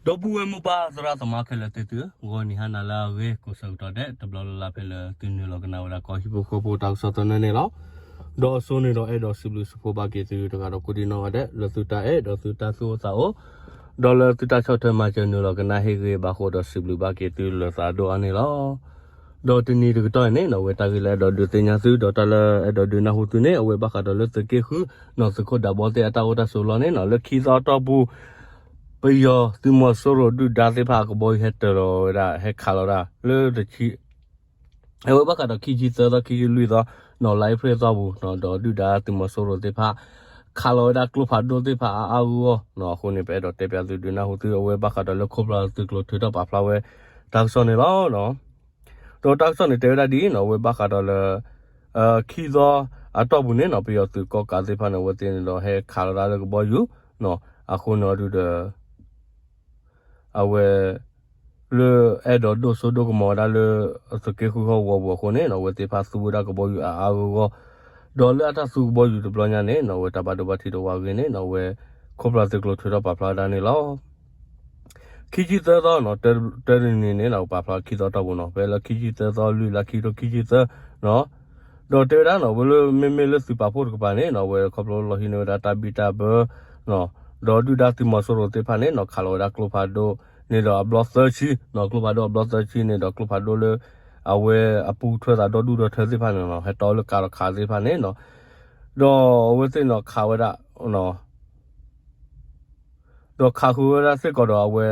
ဒီပုၢ်ဝဲၢ်မိၢ်ပၢ်သရၣ်သမါခဲလၢာ်သ့ၣ်သုဧၢ, ဂီၤနံၤဟါနၤလၢအဂ့ၤ ကိးဆၢကတီၢ်ဒဲး တဘျီလၢ်လၢ်ဖဲလၢသုနုာ်လီၤကနၣ်ဝဲဒၣ်ကီၢ်ဟံၣ်ဖိဃီဖိတၢ်ကစီၣ်သနၢၣ်န့ၣ်လီၤ. ဒီးအစိန့ၣ်ဒီးအဲၣ်ဒိးစံးဘျုးစံးဖှိၣ်ဘၣ်က့ၤသုတဂၤဒီးကိးဒံနီၢ်ဂၤဒဲး လၢသုတၢ်အဲၣ်ဒီးသုတၢ်သူၣ်အိၣ်သးအိၣ်, ဒီးလၢသုတၢ်ဆီၣ်ထွဲမၤစၢၤနုာ်လီၤကနၣ်ဟ့ၣ်ဂ့ၤဘၣ်ဃိဒီးစံးဘျုးဘၣ်က့ၤသုလၢသးဒိၣ်အါန့ၣ်လီၤ. ဒီးတနံၤတကတီၢ်အံၤန့ၣ်နီၢ် အဝဲတၢ်ဂ့ၢ်လၢအဲၣ်ဒိးဒုးသ့ၣ်ညါသု ဒီးတၢ်လၢအဲၣ်ဒိးဒုးနၢ်ဟူသုန့ၣ် အဝဲဘၣ်ဃးဒီးလၢသုးက့ဃု နီၢ်သုးခိၣ်ဒးဘီသ့ၣ်အတၢ်အိၣ်တၢ်ဆိးလီၢ်န့ၣ်နီၢ် လၢခံသီအတီၢ်ပူၤ ပယီၤသုးမီၤစိရိၤဒုၣ်ဒါသ့ၣ်တဖၣ်အကဘီယူၤဟဲတၢၤလီၤဝဲဒၣ် ဟဲခးလီၤဝဲဒၣ်လၢ အဝဲဘၣ်ဃးဒီးခံဆံသၢသီ ခံဆံလွံၢ်သီ နီၢ်လါအ့ဖြ့ၣ်အသီပူၤနီၢ် ဒီးဒုၣ်ဒါသုးမီၤစိရိၤသ့ၣ်တဖၣ် ခးလီၤဝဲဒၣ်ကျိဖးဒိၣ်သ့ၣ်တဖၣ်အါအါဂီၢ်ဂီၢ်နီၢ် အဃိန့ၣ် ပအဲၣ်ဒိးတဲပၠးသုဒုးနၢ်ဟူသု အဝဲဘၣ်ဃးဒီးလၢခိၣ်ဖျီသုးကျိၤထုးထီၣ်ပာ်ဖျါဝဲ တၢ်ကစီၣ်န့ၣ်လီၤ. ဒီးတၢ်ကစီၣ်န့ၣ်တဲဝဲဒၣ်ဒ်အံၤနီၢ် အဝဲဘၣ်ဃးဒီးလၢ ခံသီအတီၢ်ပူၤန့ၣ်နီၢ် ပယီၤသုးကီၢ်ကးသ့ၣ်တဖၣ်န့ၣ် အဝဲသ့ၣ်န့ၣ်ဒီးဟဲခးလီၤဒၣ်လၢကဘီယူၤနီၢ် အဃိန့ၣ်အီၤဒုးဒီး အဝဲ လၢအဲၣ်ဒိးဒိၣ်စိဒိၣ်ကမီၤဝဲဒၣ်လၢ သုးက့ဃုဟီၣ်ကဝီၤပူၤအဃိန့ၣ်နီၢ် အဝဲသ့ၣ်တဖၣ်သူဝဲဒၣ်ကဘီယူၤအါအါဂီၢ်ဂီၢ်, ဒီးလၢအတၢ်သူကဘီယူၤတဘျီညါန့ၣ်နီၢ် အဝဲတၢ်ဘၣ်ဒိဘၣ်ထံးတအိၣ်ဘၣ်အဂ့ၢ်န့ၣ်နီၢ် အဝဲ ခိၣ်ဖျီသုးကျိၤထုးထီၣ်ပာ်ဖျါဝဲဒၣ်န့ၣ်လီၤ. ခံဆံသၢသီနီၢ် တၢတနံၤန့ၣ်နီၢ် ပာ်ဖျါခံသီတီၢ်ပူၤနီၢ် ဖဲလၢခံဆံသၢသီလွံၢ်လါခံထိခံဆံသၢနီၢ် ဒီးတဲဝဲဒၣ်နီၢ် ဝဲလၢမ့မ့ၢ်လၢသုးပာ်ဖှိၣ်တကပၤန့ၣ်နီၢ် အဝဲခီဖျိလီၤဟံးန့ၢ်ဝဲဒၣ်တၢ်ဘံၣ်တၢ်ဘၢ ဒီးဒုၣ်ဒါသုးမီၤစိရိၤသ့ၣ်တဖၣ်န့ၣ်နီၢ် ခးလီၤဝဲဒၣ်ကျိဖးဒိၣ်န့ၣ်ဒီးအဘျီသၢဆံနီၢ် ကျိဖးဒိၣ်အဘျီသၢဆံန့ၣ်ဒီးကျိဖးဒိၣ်လၢ အဝဲအပူၤထွဲသးဒီဒူၣ်ဒီထၢသ့ၣ်တဖၣ်န့ၣ်နီၢ် ဟဲတီလၢကးဒီးခးသ့ၣ်တဖၣ်န့ၣ်နီၢ် ဒီးအဝဲသ့ၣ်နီၢ်ခးဝဲဒၣ် ဒီးခးဃုာ်ဝဲဒၣ်စ့ၢ်ကီးဒီးအဝဲ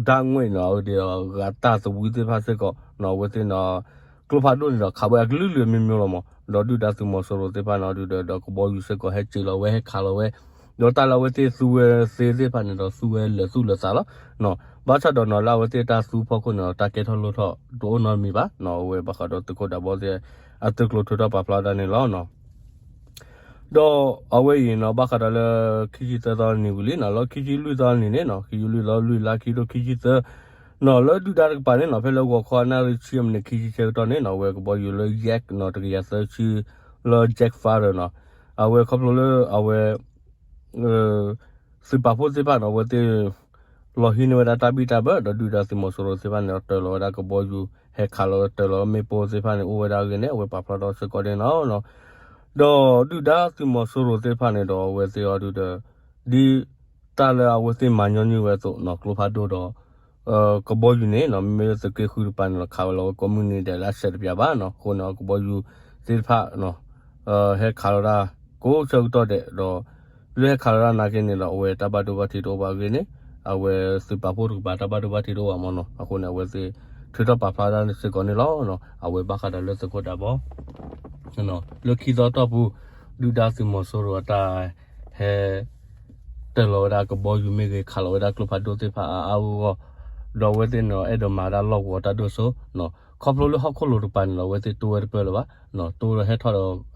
ဓာတ်ငွေ့နီၢ် အဝဲဒၣ်ဂၤတၢ်သဝံသ့ၣ်တဖၣ်စ့ၢ်ကီးနီၢ် အဝဲသ့ၣ်နီၢ် ကျိဖးဒိၣ်န့ၣ်ဒီးခးဝဲအကလုာ်လုာ်မ့ၢ်မ့ၢ်လီၤမး ဒီးဒုၣ်ဒါသုးမီၤစိရိၤသ့ၣ်တဖၣ်န့ၣ် ဒုးဒီးကဘီယူၤစ့ၢ်ကီးဟဲစံာ်လီၤဝဲဟဲခးလီၤဝဲ ဒီးတၢ်လၢအဝဲသ့ၣ်သူဝဲသ့သ့ၣ်တဖၣ်န့ၣ်ဒီးသူဝဲလၢာ်သူၣ်လၢာ်သးလီၤ ဘၣ်ဆၣ်ဒီးနီၢ်လၢအဝဲသ့ၣ်တၢ်သူဖီခိၣ်န့ၣ်ဒီးတၢ်ကဲထီၣ်လိၣ်ထီၣ်တအိၣ်နီတမံၤဘၣ်နီၢ် အဝဲဘၣ်ဃးဒီးသုးခိၣ်ဒးဘီသ့ၣ် အသုးကျိၤထုးထီၣ်ပာ်ဖျါဝဲဒၣ်န့ၣ်လီၤ. ဒီးအဝဲအံၤနီၢ် ဘၣ်ဃးဒီးလၢ ခံဆံသၢသီနံၤဝံၤလံနီၢ် လၢခံဆံလွံၢ်သီနံၤန့ၣ်နီၢ် ခံဆံလွံၢ်သီလွံၢ်လါခံထိခံဆံသၢနီၢ် လၢဒုၣ်ဒါတကပၤန့ၣ်နီၢ် ဖဲလၢဂီၤခီအနၣ်ရံၣ်ဆံအမံးနံးခံဆံဆၢကတီၢ်န့ၣ်နီၢ် အဝဲကဘီယူၤလၢ Yak နီၢ် တကယၤသၢဆံ လၢ Jet Fighter နီၢ် အဝဲခီဖျိလၢအဝဲ သုးပာ်ဖှိၣ်သ့ၣ်တဖၣ်နီၢ် အဝဲသ့ၣ် လီၤဟံးန့ၢ်ဝဲဒၣ်တၢ်ဘံၣ်တၢ်ဘၢ ဒီးဒုၣ်ဒါသုးမီၤစိရိၤသ့ၣ်တဖၣ်န့ၣ်ဒီးတၢၤလီၤဝဲဒၣ်ကဘီယူၤ ဟဲခးလီၤတၢၤလီၤမ့ၣ်ပိၢ်သ့ၣ်တဖၣ်န့ၣ် အိၣ်ဝဲဒၣ်အဂ့ၢ်န့ၣ် အဝဲပာ်ဖျါထီၣ်စ့ၢ်ကီးန့ၣ်လီၤ. ဒီးဒုၣ်ဒါသုးမီၤစိရိၤသ့ၣ်တဖၣ်န့ၣ်ဒီးအဝဲသ့ၣ်အီၤဒုးဒီး ဒ်တၢ်လၢအဝဲသ့ၣ်မၤညီနုၢ်ဝဲအသိးနီၢ် ကျိဖးဒိၣ်ဒီး ကဘီယူၤန့ၣ်နီၢ် မ့မ့ၢ်လၢသုးက့ဃုတကပၤန့ၣ်ဒီး ခးဝဲလီၤဝဲကိးမုၢ်နံၤဒဲးလၢအဆဲးတပျၢ်ဘၣ်နီၢ် အဃိန့ၣ် အကဘီယူၤသ့ၣ်တဖၣ် ဟဲခးလီၤဒၣ် ကိးဆၢကတီၢ်ဒဲးဒီး လၢဟဲခးလီၤဒၣ်နာ်က့န့ၣ်ဒီး အဝဲတၢ်ဘၣ်ဒိဘၣ်ထံးတအိၣ်ဘၣ်အဂ့ၢ်န့ၣ် အဝဲသုးပာ်ဖှိၣ်တကပၤတၢ်ဘၣ်ဒိဘၣ်ထံးတအိၣ်ဘၣ်မးနီၢ် အဃိန့ၣ် အဝဲသ့ၣ်ထုးထီၣ်ပာ်ဖျါဒၣ်စ့ၢ်ကီးန့ၣ်လီၤ. အဝဲဘၣ်ဃးဒီးလၢသုးခိၣ်ဒးဘီ လၢခံသီတီၢ်ပူၤ ဒုၣ်ဒါသုးမီၤစိရိၤအတၢ်ဟဲ တၢၤလီၤဝဲဒၣ်ကဘီယူၤမ့ၢ်ဂ့ၤ ခးလီၤဝဲဒၣ်ကျိဖးဒိၣ်သ့ၣ်တဖၣ်အါအါဂီၢ်ဂီၢ် ဒီးအဝဲသ့ၣ်န့ၣ်ဒီးအဲၣ်ဒိးမၤဒၣ်လီၢ်ကဝီၤတၢ်ဒိၣ်စိနီၢ် ခီဖျိလၢဟီၣ်ခိၣ်လိၤတကပၤန့ၣ်ဒီး အဝဲသ့ၣ်တိဝဲတပၢၢ်လၢၤဘၣ် တိဝဲဒီး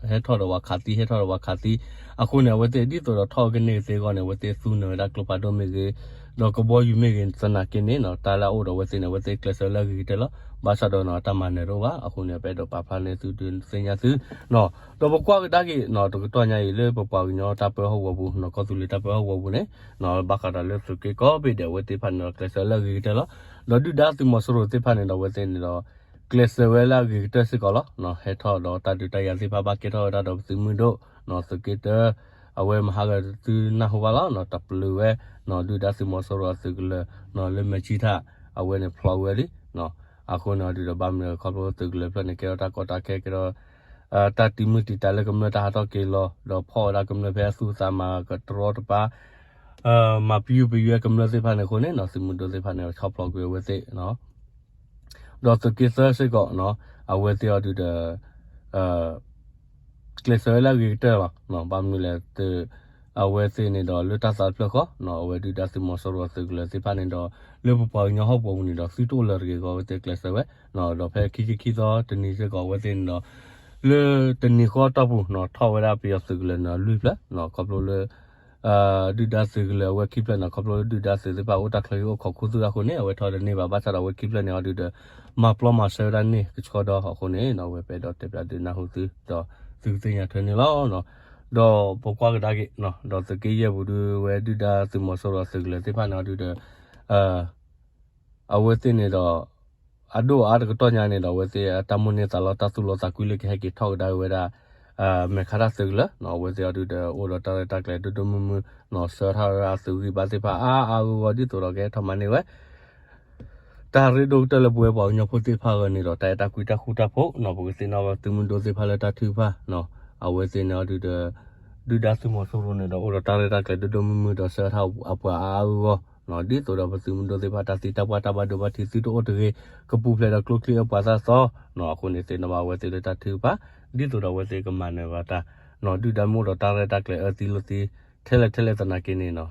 ဟဲထီၣ်ဒီးဝဲခးသံ ဟဲထီၣ်ဒီးဝဲခးသံ အဃိန့ၣ် အဝဲသ့ၣ်ဒ်သိးဒီးထီၣ်ကန့ၢ်ကသ့အဂီၢ်န့ၣ် အဝဲသ့ၣ်သူနၢၤဝဲဒၣ်ကျိဖးဒိၣ်မ့ၢ်ဂ့ၤ ဒီးကဘီယူၤမ့ၢ်ဂ့ၤ သနာ်က့န့ၣ်နီၢ် တၢ်လၢအအိၣ်ဒီးအဝဲသ့ၣ်န့ၣ် အဝဲသ့ၣ်ကျဲးစၢးလၢအဂ့ၤကတၢၢ်လီၤ. ဘၣ်ဆၣ်ဒီးနီၢ် တၢ်မၤနၢၤတအိၣ်ဘၣ် အဃိန့ၣ် ပအဲၣ်ဒိးပာ်ဖျါန့ၢ်သုဒုးသ့ၣ်ညါသုနီၢ် ဒီးပကွၢ်ကဒါက့ၤနီၢ် တကတီၢ်ညါအံၤလၢပပှၤကညီတၢ်ပၢဟီၣ်ကဝီၤပူၤနီၢ် ကီၢ်သူလ့ၤတၢ်ပၢဟီၣ်ကဝီၤပူၤန့ၣ်နီၢ် ဘၣ်ဃးဒီးလၢသုးက့ကိးဘ့ၣ်ဒဲး အဝဲသ့ၣ်တဖၣ်န့ၣ်ဒီး ကျဲးစၢးလၢအဂ့ၤကတၢၢ်လီၤ. ဒီးဒုၣ်ဒါသုးမီၤစိရိၤသ့ၣ်တဖၣ်န့ၣ်ဒီး အဝဲသ့ၣ်န့ၣ်ဒီး ကျဲးစၢးဝဲလၢအဂ့ၤကတၢၢ်စ့ၢ်ကီးလီၤ. ဟဲထီၣ်ဒီးတၢ်ဒုးတၢ်ယၤသ့ၣ်တဖၣ် ဘၣ်ကဲထီၣ်ဝဲဒၣ်ဒီးပသုးမုၢ်ဒိၣ်နီၢ် သုးက့တၢ အဝဲမဟါဂၤသုနၢ်ဟူဘၣ်လီၤနီၢ် တပျုာ်ဝဲနီၢ် ဒုၣ်ဒါသုးမီၤစိရိၤအသုးကလၢၤနီၢ် လၢမဲာ်ချံထၣ် အဝဲန့ၣ်ဖျိးဝဲလံနီၢ် အဃိန့ၣ်ဒုးဒီး ဘၣ်မနုၤလဲၣ် ခီဖျိသုးကလၢၤဖျၢၣ်န့ၣ် ကဲထီၣ်တၢ်ကီတၢ်ခဲ ကဲထီၣ် တၢ်တံၤမုၢ်တံၤတာ်လၢကမျၢၢ်တၢ်ဟးထီၣ်က့ၤလီၤ ဒီးဖီၣ်ဝဲဒၣ်ကမျၢၢ်ဖဲအသူၣ်အသးမၤကတြီတပၤ မၤပယုၢ်ပယွဲကမျၢၢ်သ့ၣ်တဖၣ်န့ၣ်အဃိန့ၣ်နီၢ် သုးမုၢ်ဒိၣ်သ့ၣ်တဖၣ်န့ၣ် ဆီၣ်ဖျိးကွံာ်အဝဲသ့ၣ် ဒီးသုးက့သၢစ့ၢ်ကီးနီၢ် အဝဲသ့ၣ်အီၤဒုးဒီး ကျဲးစၢးဝဲလၢအဂ့ၤကတၢၢ်လီၤ. ဘၣ်မနုၤလဲၣ် အဝဲသ့ၣ်န့ၣ်ဒီးလၢတၢ်သးတဖျၢၣ်ဃီ အဝဲဒုၣ်ဒါသုးမီၤစိရိၤအသုးကလၢၤသ့ၣ်တဖၣ်န့ၣ်ဒီး လၢပပှၤကညီဟီၣ်ကဝီၤပူၤန့ၣ်ဒီး သုတအိၣ်လၢၤတဂ့ၤအဂီၢ် အဝဲသ့ၣ်ကျဲးစၢးဝဲ ဒီးဖဲခံဆံခံသီတနံၤစ့ၢ်ကီး အဝဲသ့ၣ်န့ၣ်ဒီး လၢတနံၤဃီအတီၢ်ပူၤနီၢ် ထီၣ်ဝဲဒၣ်ပယီၤသုးကလၢၤန့ၣ်လွံၢ်ဖျၢၣ် ခီဖျိလၢ ဒုၣ်ဒါသုးကလၢၤအဝဲခံဖျၢၣ်န့ၣ် ခီဖျိလၢဒုၣ်ဒါသုးသ့ၣ်တဖၣ်အိၣ်တၢ်ချၢဟံၣ်အိၣ်ခိးခူသူၣ်အဃိန့ၣ် အဝဲထီၣ်တန့ၢ်ဘၣ် ဘၣ်ဆၣ်ဒီးအဝဲခံဖျၢၣ်န့ၣ်အီၤဒုးဒီး မၤပျီမၤစၢၤဝဲဒၣ်န့ၢ်ကဆှီဒီးအဃိန့ၣ် အဝဲပအဲၣ်ဒိးတဲပၠးဒုးနၢ်ဟူသု ဒီးသုကသ့ၣ်ညါထွဲန့ၣ်လီၤ. ဒီးပကွၢ်ကဒါက့ၤ ဒီးသုးက့ယဲၢ်ပူၤဒုး ဝဲဒုၣ်ဒါသုးမီၤစိရိၤအသုးကလၢၤသ့ၣ်တဖၣ်န့ၣ်အီၤဒုးဒီး အဝဲသ့ၣ်န့ၣ်ဒီး အဒိၣ်အါတကတီၢ်ညါန့ၣ်ဒီး အဝဲသ့ၣ်အတၢ်မိၣ်န့ၢ်သးလီတၢ်သူၣ်လီသးကွံလၢကဟဲက့ၤထီၣ်ကဒါက့ၤဝဲဒၣ် မဲာ်ခါတၢ်သုးကလၢၤ အဝဲသ့ၣ်အီၤဒုးဒီး အိၣ်ဒီးတၢ်ရဲၣ်တၢ်ကျဲၤဒိၣ်ဒိၣ်မုၢ်မုၢ် ဆှၢထီၣ်ဝဲဒၣ်အသုးဂံၢ်ဘါသ့ၣ်တဖၣ်အါအါဂီၢ်ဂီၢ် ဒ်သိးဒီးကဟဲထီၣ်မၤန့ၢ်ဝဲ တၢ်ရ့ဒိၣ်ကတၢၢ်လၢပဝဲပှၤကညီဖိသ့ၣ်တဖၣ်အဂီၢ်န့ၣ်ဒီး တၢ်အဲၣ်တၢ်ကွံတၢ်ဃူတၢ်ဖိး ပကသ့ၣ်နီၣ်ဘၣ်သုးမုၢ်ဒိၣ်သ့ၣ်တဖၣ်လၢတၢ်ထုကဖၣ် အဝဲသ့ၣ်န့ၣ်အီၤဒုးဒီး ဒုၣ်ဒါသုးမီၤစိရိၤန့ၣ်ဒီး အိၣ်ဒီးတၢ်ရဲၣ်တၢ်ကျဲၤဒိၣ်ဒိၣ်မုၢ်မုၢ်ဒီးဆှၢထီၣ်အပှၤအါအါဂီၢ်ဂီၢ် ဒ်သိးဒီးပသုးမုၢ်ဒိၣ်သ့ၣ်တဖၣ်တၢ်သံတၢ်ပှၢ်တၢ်ဘၣ်ဒိဘၣ်ထံးသုတအိၣ်တဂ့ၤ ကပူၤဖျဲးဒီးကျိချံအပှၤသၣ်သီ အဃိန့ၣ်သ့ၣ်နီၣ်ဘၣ်အဝဲသ့ၣ်လၢတၢ်ထုကဖၣ် ဒ်သိးဒီးအဝဲသ့ၣ်ကမၤနၢၤဘၣ်တၢ် ဒုၣ်ဒါမ့ၢ်အိၣ်ဒီးတၢ်ရဲၣ်တၢ်ကျဲၤအၢသံလိာ်သံ ထဲလဲၣ်ထဲလဲၣ်သနာ်က့န့ၣ် လၢ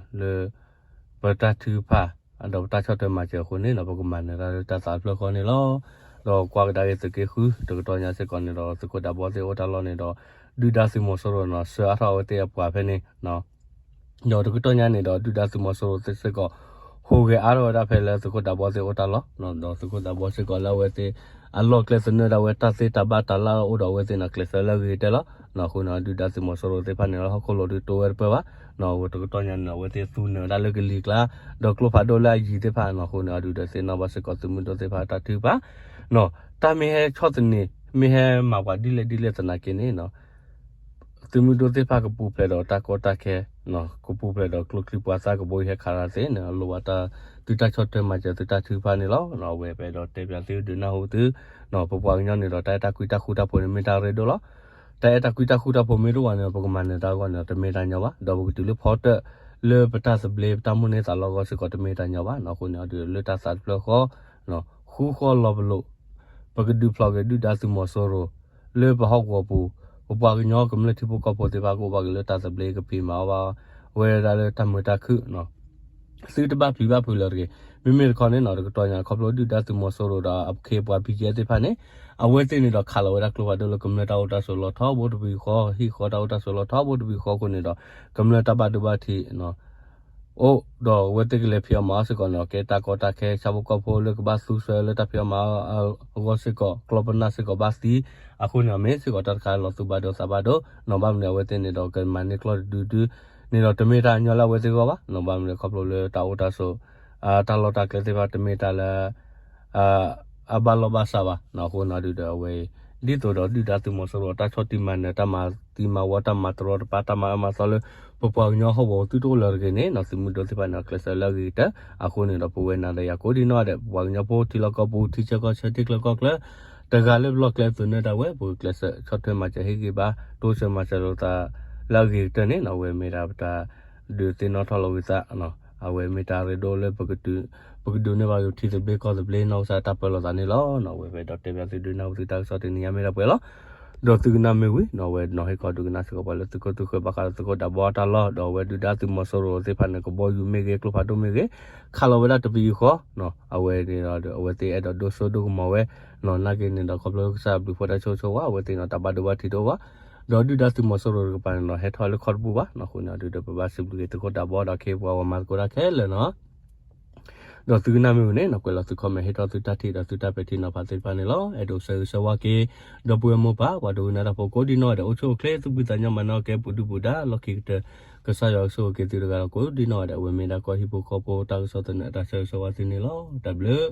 ပတၢ်ထုကဖၣ် ဒီးပတၢ်ဆီၣ်ထွဲမၤစၢၤအဃိန့ၣ်ဒီး ပကမၤနၢၤတၢ်လၢတၢ်သးတဖျၢၣ်ဃီန့ၣ်လီၤ. ဒီးကွၢ်ကဒါက့ၤသုးက့ဃု တကတီၢ်ညါစ့ၢ်ကီးန့ၣ်ဒီး သုးခိၣ်ဒးဘီသ့ၣ်အိၣ်တၢ်လီၢ်န့ၣ်ဒီး ဒုၣ်ဒါသုးမီၤစိရိၤန့ၣ် ဆှၢအါထီၣ်အဝဲသ့ၣ်အပှၤဖဲန့ၣ် ဒီးတကတီၢ်ညါန့ၣ်ဒီး ဒုၣ်ဒါသုးမီၤစိရိၤသ့ၣ်စ့ၢ်ကီး ဟူးဂဲၤအါထီၣ်ဝဲဒၣ်ဖဲလၢသုးခိၣ်ဒးဘီသ့ၣ်အိၣ်တၢ်လီၢ် ဒီးသုးခိၣ်ဒးဘီစ့ၢ်ကီးလၢအဝဲသ့ၣ် အလီၢ်ကျဲသနၢၣ်ဒၣ်ဝဲတၢ်သ့တၢ်ဘၣ်တၢ်လၢအိၣ်ဒီးအဝဲသ့ၣ်န့ၣ် ကျဲးစၢးလၢအဂ့ၤကတၢၢ်လီၤ. အဃိန့ၣ် ဒုၣ်ဒါသုးမီၤစိရိၤသ့ၣ်တဖၣ်န့ၣ်လၢဟီၣ်ခိၣ်လိၤဒုးတိဝဲတပၢၢ်ဘၣ် အဝဲတကတီၢ်ညါန့ၣ် အဝဲသ့ၣ်သူၣ်နၢၤဝဲဒၣ်လၢကလံၤကျါ ဒီးကျိဖးဒိၣ်လၢအယံၤသ့ၣ်တဖၣ်န့ၣ် အဃိန့ၣ် အဒုးဒီးသ့ၣ်နီၣ်ဘၣ်စ့ၢ်ကီးသုးမုၢ်ဒိၣ်သ့ၣ်တဖၣ်တၢ်ထုကဖၣ် တၢ်မ့ၢ်ဟဲဆီၣ်သနံး မ့ၢ်ဟဲမၤပှၤဒ်လဲၣ်ဒ်လဲၣ်သနာ်က့န့ၣ် သုးမုၢ်ဒိၣ်သ့ၣ်တဖၣ်ကပူၤဖျဲးဒီးတၢ်ကီတၢ်ခဲ ကပူၤဖျဲးဒီးကျိချံပှၤသၣ်ကဘီယူၤဟဲခးတၢ်သ့ၣ်န့ၣ် လိၣ်ဘၣ်တၢ်သုတၢ်ဆီၣ်ထွဲမၤစၢၤသုတၢ်ထုကဖၣ်န့ၣ်လီၤ. အဝဲပအဲၣ်ဒိးတဲပၠးသုဒုးနၢ်ဟူသု ပပှၤကညီန့ၣ်ဒီး တၢ်အဲၣ်တၢ်ကွံတၢ်ဃူတၢ်ဖိးန့ၣ်မ့ၢ်တၢ်ရ့ဒိၣ်လီၤ. တၢ်အဲၣ်တၢ်ကွံတၢ်ဃူတၢ်ဖိးမ့ၢ်တအိၣ်ဘၣ်န့ၣ် ပကမၤနၢၤတၢ်အဂီၢ်န့ၣ် တမ့ၢ်တၢ်ညီဘၣ် ဒီးပကတုၤလၢဖီတၢၣ် လၢပတၢ်သဘျ့ ပတၢ်မိၣ်န့ၢ်သးလီအဂီၢ်စ့ၢ်ကီး တမ့ၢ်တၢ်ညီဘၣ်. အဃိန့ၣ် အဒုးလၢတၢ်သးတဖျၢၣ်ဃီ ဃူဃီလီၤပလိာ် ပကဒုးဖျိးက့ၤဒုၣ်ဒါသုးမီၤစိရိၤ လၢပဟီၣ်ကဝီၤပူၤ ပပှၤကညီကမျၢၢ်ထံဖိကီၢ်ဖိသ့ၣ်တဖၣ် ကအိၣ်ဘၣ်က့ၤလၢတၢ်သဘျ့ ကဖံးမၤအီၣ်ဘၣ်ဝဲဒၣ်လၢတၢ်မုာ်တၢ်ခုၣ် သုတဘၣ်ပျံၤဘၣ်ဖုးလၢၤတဂ့ၤ. မ့မ့ၢ်တခီန့ၣ် တကတီၢ်ညါခီဖျိဒုၣ်ဒါသုးမီၤစိရိၤဒီးအခ့အပှၤ ဘံၣ်ကဲ သ့ၣ်တဖၣ်န့ၣ် အဝဲသ့ၣ်န့ၣ်ဒီးခးလီၤဝဲဒၣ်ကျိဖးဒိၣ်လၢကမျၢၢ်တၢ်အိၣ်တၢ်ဆိးလီၤထီဘိတပံၤဃီ ဟံၣ်ဃီတၢ်အိၣ်တၢ်ဆိးလီၤထီဘိတပံၤဃီအဃိန့ၣ်ဒီး ကမျၢၢ်တၢ်ဘၣ်ဒိဘၣ်ထံး အိၣ်ဒီးအဝဲသ့ၣ်ကလဲၤဖံးအီၣ်မၤအီၣ်စ့ၢ်ကီးန့ၣ် ကဲတၢ်ကီတၢ်ခဲ ဆၣ်ဖိကီၢ်ဖိလၢကဘၣ်သူဆှၢလၢတၢ်ဖံးအီၣ်မၤအီၣ်အဂီၢ်စ့ၢ်ကီး ကျီပနၢ်စ့ၢ်ကီးဘၣ်သံ အဃိန့ၣ် မ့ၢ်စ့ၢ်ကီးတၢ်တခါလီၤသူၣ်ဘၣ်ဒိသးဘၣ်ဒိ နီၢ်ဘၣ်မနုၤအဝဲသ့ၣ်န့ၣ်ဒီးကမၤန့ၢ်ကျီၢ်တဒုဒု န့ၣ်ဒီးတမ့ၢ်တၢ်ညီလၢအဝဲသ့ၣ်အဂီၢ်ဘၣ် နီၢ်ဘၣ်မနုၤခီဖျိလၢတၢ်အိၣ်တၢ်ဆိး တၢ်လီၢ်တၢ်ကျဲသ့ၣ်တဖၣ်တမ့ၢ်တၢ်လၢ အဘၣ်လီၢ်ဘၣ်စးဘၣ် အဃိန့ၣ်ဒုးဒီးအဝဲအံၤ ဒ်သိးဒီးဒုၣ်ဒါသုးမီၤစိရိၤတၢ်ဆီၣ်တံၢ်မၤနၢၤ တၢ်မၤသံမၤဝီ တၢ်မၤတရီတပါ တၢ်မၤအၢမၤသီလၢ ပပှၤကညီဟီၣ်ကဝီၤသုတအိၣ်လၢၤတဂ့ၤန့ၣ် သုးမုၢ်ဒိၣ်သ့ၣ်တဖၣ်န့ၣ် ကျဲးစၢးလၢအဂ့ၤကတၢၢ် အဃိန့ၣ်ဒီးပဝဲနၤဒီးယၤကိးဒံနီၢ်ဒဲး ပပှၤကညီဖိထံလီၢ်ကီၢ်ပူၤ ထံဆၢကီၢ်ဆၢ ထံချၢကီၢ်ချၢ တဂၤလၢပလီၢ်ကျဲသနၢၣ်ဒၣ်ဝဲ ပကကျဲးစၢးဆီၣ်ထွဲမၤစၢၤဟ့ၣ်ဂံၢ်ဘါ တိစၢၤမၤစၢၤလိာ်သး လၢအဂ့ၤကတၢၢ်န့ၣ် အဝဲမ့ၢ်ဒၣ်ပတၢ်ဒုးသ့ၣ်နီၣ်ထီၣ်လီၤဝံသး အဝဲမ့ၢ်တၢ်ရ့ဒိၣ်လၢ ပကဒုးန့ၢ်ဘၣ်က့ၤထံသဘျ့ကီၢ်သဘျ့နီၢ်ကစၢ်တၢ်ပၢလီၤသးန့ၣ်လီၤ. အဝဲပအဲၣ်ဒိးတဲပၠးသုဒုးနၢ်ဟူသုတၢ်ကစီၣ်တနံၤညါမ့ၢ်ဒၣ်ပှဲၤလီၤ. ဒီးသုကနၣ်မ့ၢ်ဝံၤ အဝဲနီၢ်ဟ့ၣ်ခီဒုးကနၣ်စ့ၢ်ကီးပှၤလၢသုးခိၣ်သုးဃၢၤဘၣ်ဃးဒီးသုးခိၣ်ဒးဘီအတၢ်လီၢ် ဒီးအဝဲဒုၣ်ဒါသုးမီၤစိရိၤသ့ၣ်တဖၣ်န့ၣ် ကဘီယူၤမ့ၢ်ဂ့ၤ ကျိဖးဒိၣ်မ့ၢ်ဂ့ၤ ခးလီၤဝဲဒၣ်တပယူာ်ဃီ အဝဲန့ၣ်ဒီး အဝဲသ့ၣ်အဲၣ်ဒိးဒိၣ်စိဒိၣ်ကမီၤဝဲ နာ်က့န့ၣ်ဒီး ခီဖျိကစၢ်ဘျုးဖှိၣ်တၢ်ဆိၣ်ဂ့ၤဆိၣ်ဝါ အဝဲသ့ၣ်န့ၣ်တၢ်ဘၣ်ဒိဘၣ်ထံးတအိၣ်ဘၣ် ဒီးဒုၣ်ဒါသုးမီၤစိရိၤတကပၤန့ၣ်ဒီး ဟဲထီၣ်လၢခီၣ်တပူၤဘၣ် အဃိန့ၣ်ဒုးဒီး ပဘၣ်စံးဘျုးက့ၤသုးခိၣ်ဒးဘီဒီးခ့ပှၤဂီၢ်မၤသကိးတၢ်ခဲလၢာ်နီၤ ဒီးသုကနၣ်မ့ၢ်ဝံၤန့ၣ် ကွဲးလီၤသု comment ဟ့ၣ်ထီၣ်သုတၢ်ထံၣ်ဒီးသုတၢ်ပဲာ်ထံနီၤဖးသ့ၣ်တဖၣ်န့ၣ်လီၤ. အဲၣ်ဒိးဆၢဂ့ၤဆၢဝါက့ၤ ဒီပုၢ်ဝဲၢ်မိၢ်ပၢ် ပှၤဒိကနၣ်တၢ်ဖိကိးဒံနီၢ်ဂၤဒဲး အိၣ်ဆူၣ်အိၣ်ချ့ သူၣ်ဖှံသးညီ မၤနၢၤကဲပူၤဒုၣ်ပူၤဒါ လီၢ်ခံကတၢၢ် ကစၢ်ယွၤကဆိၣ်ဂ့ၤက့ၤသုတဂၤဒီးကိးဒံနီၢ်ဂၤဒဲး အဝဲမ့ၢ်ဒၣ်ကီၢ်ဟံၣ်ဖိဃီဖိတၢ်ကစီၣ်သနၢၣ် တၢ်ဆၢဂ့ၤဆၢဝါသုန့ၣ်လီၤ. တၢ်ဘျုး